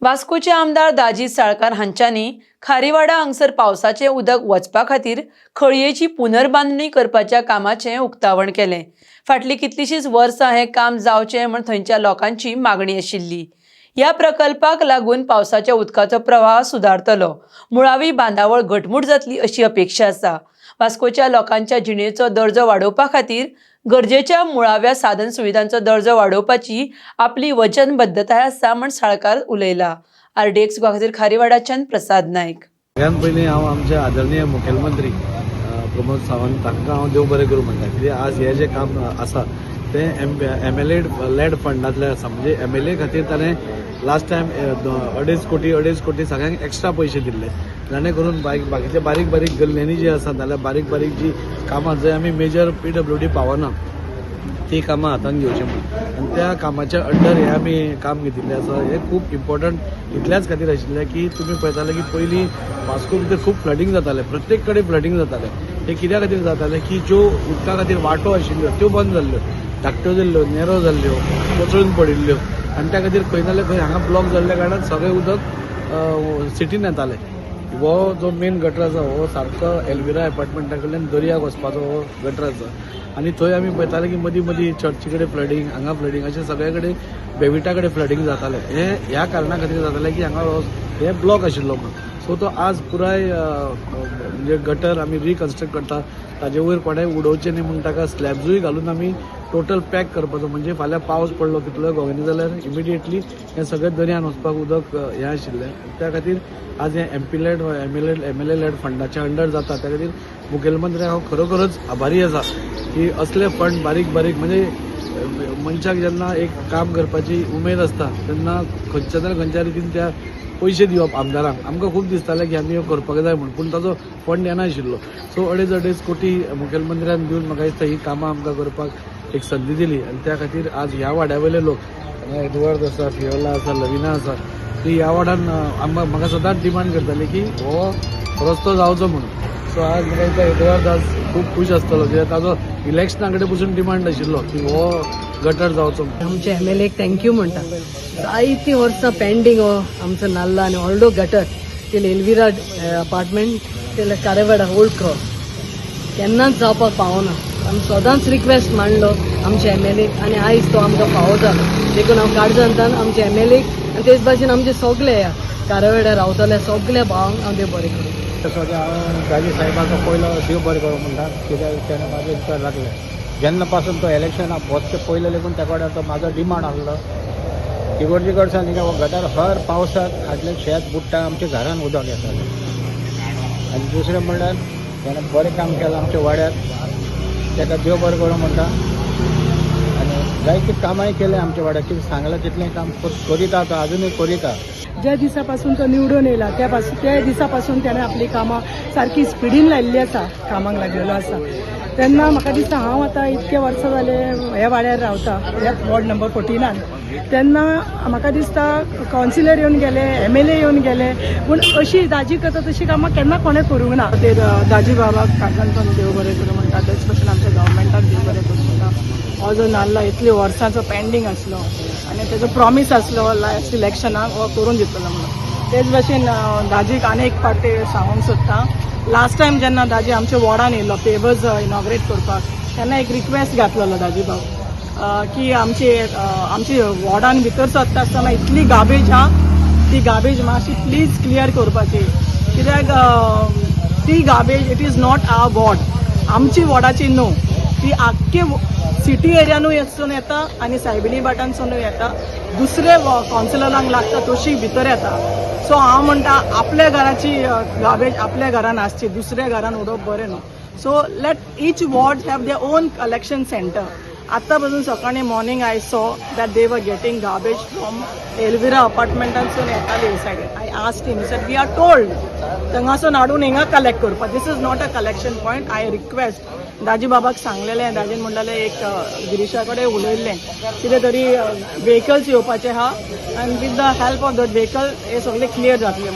वास्कोचे आमदार दाजी साळकार हांच्यांनी खारीवाडा हांगसर पावसाचें उदक वचपा खातीर खळयेची पुनर्बांदणी करपाच्या कामाचें उक्तावण केलें. फाटलीं कितलींशींच वर्सां हें काम जावचें म्हूण थंयच्या लोकांची मागणी आशिल्ली. ह्या प्रकल्पाक लागून पावसाच्या उदकाचो प्रवाह सुदारतलो, मुळावी बांदावळ घटमूट जातली अशी अपेक्षा आसा. वास्कोच्या लोकांच्या जिणेचो दर्जो वाडोवपा खातीर गरजेच्या मुळाव्या साधन सुविधांचो दर्जो वाडोवपाची आपली वचनबद्धताय आसा म्हण साळकार उलयला. आरडीएक्स खातीर खारीवाडाच्यान प्रसाद नायक. सगळ्यात पयलीं हांव आमचे आदरणीय मुखेलमंत्री प्रमोद सावंत तांकां हांव देव बरें करूं म्हणटा, कित्याक आज हें जें काम आसा तें एम एल ए लॅड फंडांतलें आसा. म्हणजे एमएलए खातीर ताणें लास्ट टायम 2.5 कोटी, 2.5 कोटी सगळ्यांक एक्स्ट्रा पयशे दिल्ले, जाणे करून बाकीचे बारीक बारीक गल्ल्यांनी जी आसा, नाल्यार बारीक बारीक जी कामां जंय आमी मेजर पीडब्ल्यूडी पावना, ती कामां हातान घेवची म्हूण. आनी त्या कामाच्या अंडर हें आमी काम घेतिल्लें आसा. हें खूब इम्पॉर्टंट इतल्याच खातीर आशिल्लें की तुमी पळयताले की पयलीं वास्को भितर खूब फ्लडींग जातालें, प्रत्येक कडेन फ्लडींग जातालें. हें कित्या खातीर जातालें की ज्यो उदका खातीर वाटो आशिल्ल्यो त्यो बंद जाल्ल्यो, धाकट्यो जाल्ल्यो, नेरो जाल्ल्यो, कोसळून पडिल्ल्यो आनी त्या खातीर खंय नाल्यार खंय हांगा ब्लॉक जाल्ल्या कारणान सगळें उदक सिटीन येतालें. हो जो मेन गटर आसा, हो सारको एल्विरा एपार्टमेंटा कडल्यान दर्याक वचपाचो हो गटर आसा आनी थंय आमी पळयताले की मदीं मदीं चर्ची कडेन फ्लडींग, हांगा फ्लडींग, अशें सगळे कडेन बेविटा कडेन फ्लडींग जातालें. हें ह्या कारणा खातीर जातालें की हांगा हे ब्लॉक आशिल्लो म्हूण. सो तो आज पुराय म्हणजे गटर आमी रिकन्स्ट्रक्ट करता. ताजे वयर कोणें उडोवचें न्ही म्हूण ताका स्लॅब्सूय घालून आमी टोटल पॅक करपाचो. म्हणजे फाल्यां पावस पडलो कितलोय घोग्यांनी जाल्यार इमिडिएटली हें सगळें दर्यान वचपाक उदक हें आशिल्लें. त्या खातीर आज हें MP led, MLA led फंडाच्या अंडर जाता. त्या खातीर मुखेलमंत्र्याक हांव खरोखरच आभारी आसा की असले फंड बारीक बारीक, म्हणजे मनशाक जेन्ना एक काम करपाची उमेद आसता तेन्ना खंयच्या ना खंयच्या रितीन त्या पयशे दिवप. आमदारांक आमकां खूब दिसतालें की आमी ह्यो करपाक जाय म्हूण, पूण ताचो फंड येनाशिल्लो. सो अडेज अडेज कोटी मुखेलमंत्र्यान दिवन म्हाका दिसता ही कामां आमकां करपाक एक संदी दिली आनी त्या खातीर आज ह्या वाड्या वयले लोक, हांगा एडवर्ड आसा, फियोला आसा, लविना आसा, ती ह्या वाड्यान आमकां म्हाका सदांच डिमांड करताली की हो रस्तो जावचो म्हणून. सो आज म्हाका दिसता एडवर्ड आज खूब खूश आसतलो, कित्याक ताजो इलेक्शना कडेन पसून डिमांड आशिल्लो की हो गटर जावचो म्हणून. आमच्या एमएलएक thank you म्हणटा. जायतीं वर्सां पेंडींग हो आमचो नाल्ला आनी व्हडलो gutter till Elvira apartment till Kharewada old cross केन्नाच जावपाक पावना. आमी सदांच रिक्वेस्ट मांडलो आमच्या एमएलएक आनी आयज तो आमकां फावो जालो. देखून हांव काळजांतल्यान आमच्या एमएलएक आनी तेच भाशेन आमचे सगळे ह्या खारेवाड्यार रावतले सगल्या भावांक हांव देव बरें करूं. तसो हांव दाजी साहेबाचो पयलो देव बरें करूं म्हणटा, कित्याक तेणें म्हाजें विचार लागले जेन्ना पासून तो इलेक्शनाक वचचे पयलें लेगून त्या कडेन तो म्हाजो डिमांड आसलो. इगोर्जी कडल्यान हो गटार हर पावसाक आदलें शेत बुडटा, आमच्या घरान उदक येतालें. आनी दुसरें म्हणल्यार तेणें बरें काम केलां आमच्या वाड्यार, ताका देव बरें करूं म्हणटा. आनी जायतीं कामांय केलें आमच्या वाड्यार, कितें सांगलां तितलें काम करीत आसा, अजुनूय करीता. ज्या दिसापासून तो निवडून येयला त्या त्या दिसापासून त्याने आपली कामां सारकी स्पिडीन लायिल्ली आसा, कामाक लागलेलो आसा. तेन्ना म्हाका दिसता, हांव आतां इतके वर्सां जाले ह्या वाड्यार रावता, ह्या वॉर्ड नंबर 14नान, तेन्ना म्हाका दिसता कावन्सिलर येवन गेले, एमएलए येवन गेले, पूण अशी दाजी करता तशी कामां केन्ना कोणें करूंक ना. ते दाजी बाबाक काळजांतल्यान देव बरें करूं म्हणटा. तेच भशेन आमच्या गव्हर्मेंटाक देव बरें करूं म्हणटा. हो जो नाल्ला इतली वर्सांचो पेंडींग आसलो आनी तेजो प्रॉमीस आसलो लास्ट इलेक्शनाक हो करून दितलो म्हणून. तेच भशेन दाजीक आनी एक फावटी सांगूंक सोदता, लास्ट टायम जेन्ना दाजी आमच्या वॉर्डान येयलो पेवर्स इनॉग्रेट करपाक, तेन्ना एक रिक्वेस्ट घातलेलो दाजी बाब की आमची वॉर्डान भितर सरता आसतना इतली गार्बेज आहा, ती गार्बेज मातशी प्लीज क्लियर करपाची, कित्याक ती garbage, it is not our ward, आमची वॉर्डाची न्हू, ती आख्खे सिटी एरियानूय वचून येता आनी सायबिणी भाटांसूनय येता, दुसरे कावन्सिलरांक लागता तशी भितर येता. सो हांव म्हणटा, आपल्या घराची गार्बेज आपल्या घरान आसची, दुसऱ्या घरान उडोवप बरें न्हू. So let each ward have their own collection center. आत्ता पासून सकाळी morning I saw that they were getting garbage from Elvira अपार्टमेंटांसून येताली सायडीन. I asked him, sir, we are told थंगासून हाडून हिंगा कलेक्ट करपाक. This is not a collection point. I request, दाजी बाबाक सांगलेलें, दाजीन म्हणलेलें एक गिरीशा कडेन उलयल्लें, कितें तरी व्हेकल्स येवपाचे आहा आनी with the help of the vehicle हे सगळें क्लियर जातलें म्हणून.